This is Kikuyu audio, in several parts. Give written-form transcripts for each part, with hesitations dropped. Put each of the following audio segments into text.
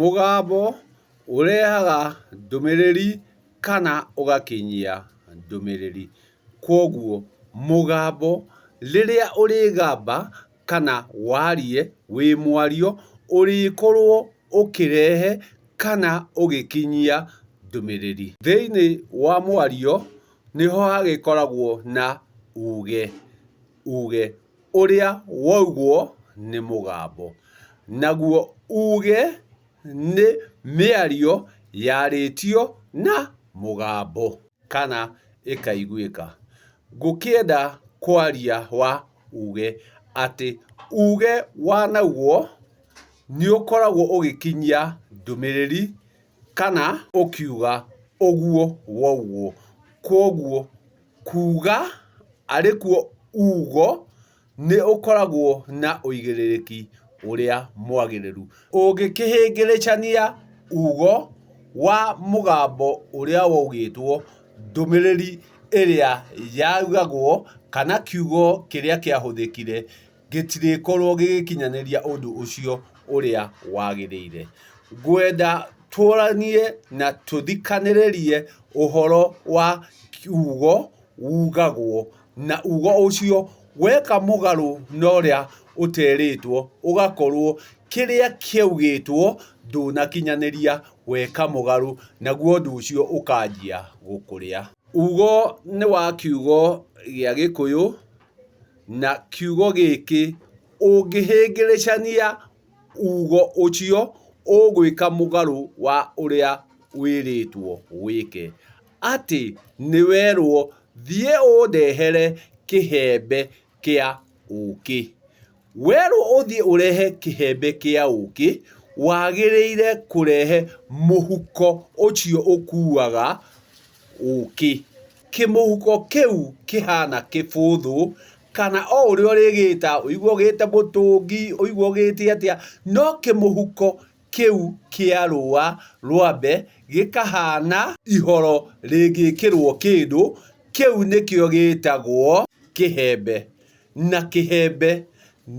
Mũgambo ũrehaga ndũmĩrĩri kana ũgakinyia ndũmĩrĩri. Kwoguo mũgambo rĩrĩa ũrĩgamba kana warie wĩ mwario, ũrĩkorwo ũkĩrehe kana ũgĩkinyia ndũmĩrĩri. Thĩiniĩ wa mwario nĩho hagĩkoragwo na uge, uge ũrĩa waugwo nĩ mũgambo. Naguo uge nĩ mĩario yarĩtio na mũgambo kana ĩkaiguĩka. Ngũkĩenda kwaria wa uge atĩ uge wanaugwo nĩ ũkoragwo ũgĩkinyia ndũmĩrĩri kana ũkiuga ũguo waugwo. Kwoguo kuga arĩkuo ugo nĩ ũkoragwo na ũigĩrĩrĩki ũrĩa mwagĩrĩru. Ũngĩkĩhĩngĩrĩcania ugo wa mũgambo ũrĩa waugĩtwo, ndũmĩrĩri ĩrĩa yaugagwo kana kiugo kĩrĩa kĩahũthĩkire gĩtirĩkorwo gĩgĩkinyanĩria ũndũ ũcio ũrĩa wagĩrĩire. Ngwenda tũranie na tũthikanĩrĩrie ũhoro wa kiugo ugagwo na ugo ũcio weka mũgarũ na ũrĩa ũterĩtwo ũgakorwo kĩrĩa kĩaugĩtwo ndũnakinyanĩria weka mũgarũ naguo ũndũ ũcio ũkanjia gũkũrĩa. Ugo nĩ wa kiugo gĩa Gĩkũyũ na kiugo gĩkĩ ũngĩhĩngĩrĩcania ugo ũcio ũgwĩka mũgarũ wa ũrĩa wĩrĩtwo wĩke. Atĩ nĩ werwo thiĩ ũndehere kĩhembe kĩa ũkĩ. Werwo ũthiĩ ũrehe kĩhembe kĩa ũkĩ, wagĩrĩire kũrehe mũhuko ũcio ũkuaga ũkĩ. Kĩmũhuko kĩu kĩhana kĩbũthũ, kana o ũrĩa ũrĩgĩta, ũigue ũgĩte mũtũngi, ũigue ũgĩte atĩa, no kĩmũhuko kĩu kĩa rũa rwambe gĩkahana ihoro rĩngĩkĩrwo kĩndũ, kĩu nĩkĩo gĩtagwo kĩhembe. Na kĩhembe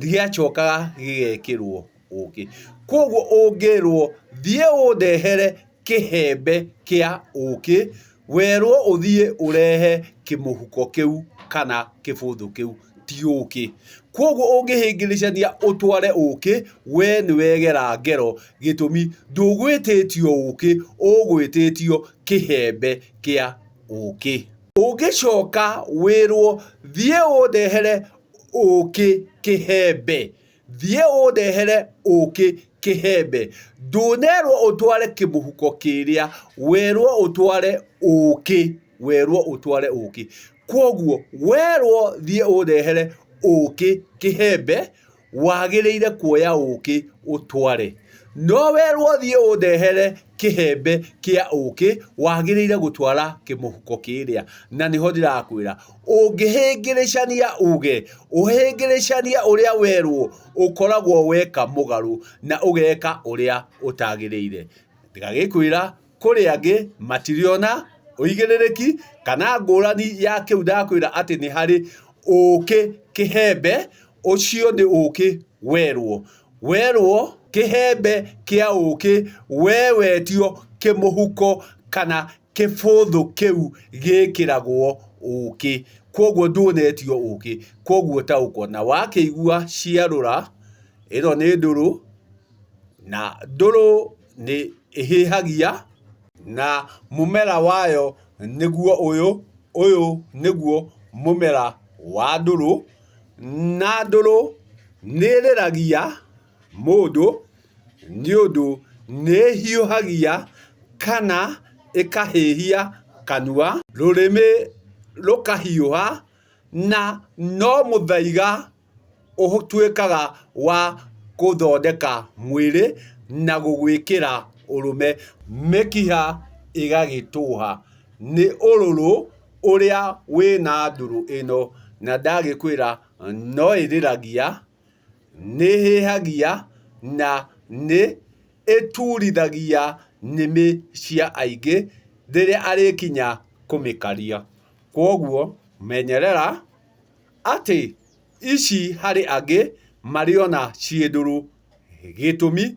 gĩacokaga gĩgekĩrwo ũkĩ. Kwoguo ũngĩrwo thiĩ ũndehere kĩhembe kĩa ũkĩ, werwo ũthiĩ ũrehe kĩmũhuko kĩu kana kĩbũthũ kĩu, ti ũkĩ. Kwoguo ũngĩhĩngĩrĩcania ũtware ũkĩ, we nĩ wegera ngero, gĩtũmi ndũgwĩtĩtio ũkĩ, ũgwĩtĩtio kĩhembe kĩa ũkĩ. Ũngĩcoka wĩrwo thiĩ ũndehere ũkĩ kĩhembe, thiĩ ũndehere ũkĩ kĩhembe, ndũnerwo ũtware kĩmũhuko kĩrĩa, werwo ũtware ũkĩ, werwo ũtware ũkĩ. Kwoguo werwo thiĩ ũndehere ũkĩ kĩhembe, wagĩrĩire kuoya ũkĩ ũtware. No werwo thiĩ ũndehere kĩhembe kĩa ũkĩ, wagĩrĩire gũtwara kĩmũhuko kĩrĩa. Na nĩho ndĩrakwĩra, ũngĩhĩngĩrĩcania uge, ũhĩngĩrĩcania ũrĩa werwo, ũkoragwo weka mũgarũ na ũgeka ũrĩa ũtagĩrĩire. Ndĩgagĩkwĩra kũrĩ angĩ matirĩ ona ũigĩrĩrĩki kana ngũrani ya kĩu ndakwĩra atĩ nĩ harĩ ũkĩ kĩhembe, ũcio nĩ ũkĩ werwo. Werwo kĩhembe kĩa ũkĩ we wetio kĩmũhuko kana kĩbũthũ kĩu gĩkĩragwo ũkĩ. Kwoguo ndũnetio ũkĩ, kwoguo taũkwo. Na wakĩigua ciarũra, ĩno nĩ ndũrũ, na ndũrũ nĩ ĩhĩhagia, na mũmera wayo nĩguo ũyũ, ũyũ nĩguo mũmera wa ndũrũ, na ndũrũ nĩ ĩrĩragia mũndũ nĩ ũndũ nĩ ĩhiũhagia kana ĩkahĩhia kanua, rũrĩmĩ rũkahiũha na no mũthaiga ũtuĩkaga wa gũthondeka mwĩrĩ na gũgwĩkĩra ũrũme, mĩkiha ĩgagĩtũha nĩ ũrũrũ ũrĩa wĩna ndũrũ ĩno, na ndagĩkwĩra no ĩrĩragia, nĩ ĩhĩhagia na nĩ ĩturithagia nĩmĩ cia aingĩ rĩrĩa arĩkinya kũmĩkaria. Kwoguo menyerera atĩ ici harĩ angĩ marĩona ciĩ ndũrũ. Gĩtũmi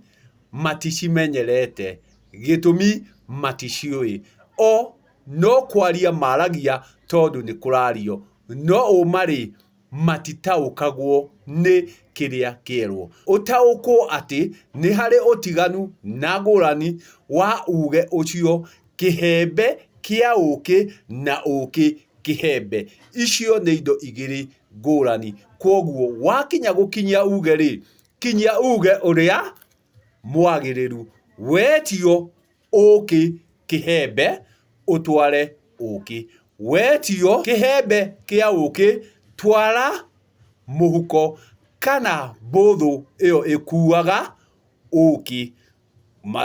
Maticimenyerete, gĩtũmi maticiũĩ. O no kwaria maragia tondũ nĩ kũrario, no ũma rĩ, matitaũkagwo nĩ kĩrĩa kĩerwo. Ũtaũkwo atĩ nĩ harĩ ũtiganu na ngũrani wa uge ũcio kĩhembe kĩa ũkĩ na ũkĩ kĩhembe. Icio nĩ indo igĩrĩ ngũrani. Kwoguo wakinya gũkinyia uge rĩ, kinyia uge ũrĩa mwagĩrĩru. Wetio ũkĩ kĩhembe, ũtware ũkĩ. Wetio kĩhembe kĩa ũkĩ, twara mũhuko kana mbũthũ ĩyo ĩkuaga ũkĩ.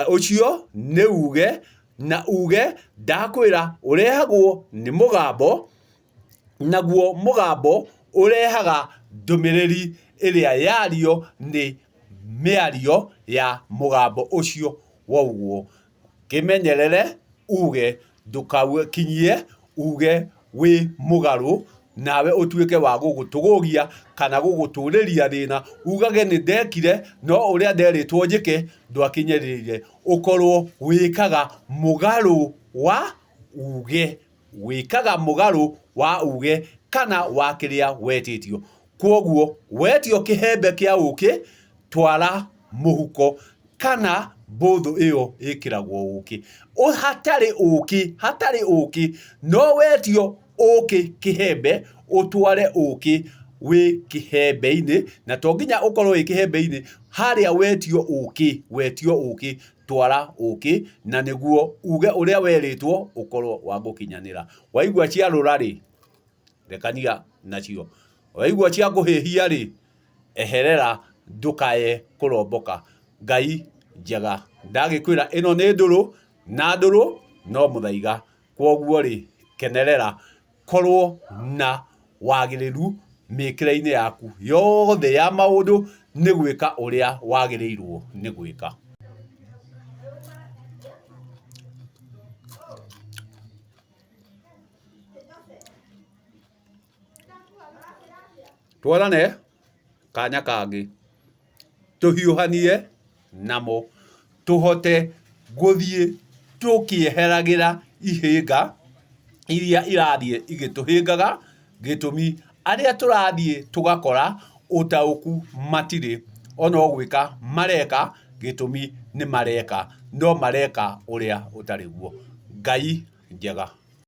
Ũcio nĩ uge, na uge ndakwĩra ũrehagwo nĩ mũgambo, naguo mũgambo ũrehaga ndũmĩrĩri ĩrĩa yario nĩ mĩario ya mũgambo ũcio waugwo. Kĩmenyerere uge ndũkakinyie uge wĩ mũgarũ nawe ũtuĩke wa gũgũtũgũgia kana gũgũtũrĩria thĩna, ugage nĩ ndekire no ũrĩa nderĩtwo njĩke ndwakinyĩrĩire, ũkorwo wĩkaga mũgarũ wa uge, wĩkaga mũgarũ wa uge kana wa kĩrĩa wetĩtio. Kwoguo wetio kĩhembe kĩa ũkĩ, twara mũhuko kana mbũthũ ĩyo ĩkĩragwo ũkĩ. Hatarĩ ũkĩ, hatarĩ ũkĩ, no wetio ũkĩ kĩhembe, ũtware ũkĩ wĩ kĩhembe-inĩ, na to nginya ũkorwo wĩ kĩhembe-inĩ, harĩa wetio ũkĩ, wetio ũkĩ, twara ũkĩ, na nĩguo uge ũrĩa werĩtwo ũkorwo wa gũkinyanĩra. Waigua ciarũra rĩ, rekania nacio. Waigua cia kũhĩhia rĩ, eherera ndũkae kũromboka. Ngai njega. Ndagĩkwĩra ĩno nĩ ndũrũ, na ndũrũ no mũthaiga. Kwoguo rĩ, kenerera, korwo na wagĩrĩru mĩkĩre-inĩ yaku yothe ya maũndũ nĩ gwĩka ũrĩa wagĩrĩirwo nĩ gwĩka. Twarane kanya kangĩ, tũhiũhanie namo, tũhote gũthiĩ tũkĩeheragĩra ihĩnga iria irathiĩ igĩtũhĩngaga, gĩtũmi arĩa tũrathiĩ tũgakora ũtaũku matirĩ, ona o gwĩka mareka, gĩtũmi nĩ mareka, no mareka ũrĩa ũtarĩ guo. Ngai njega.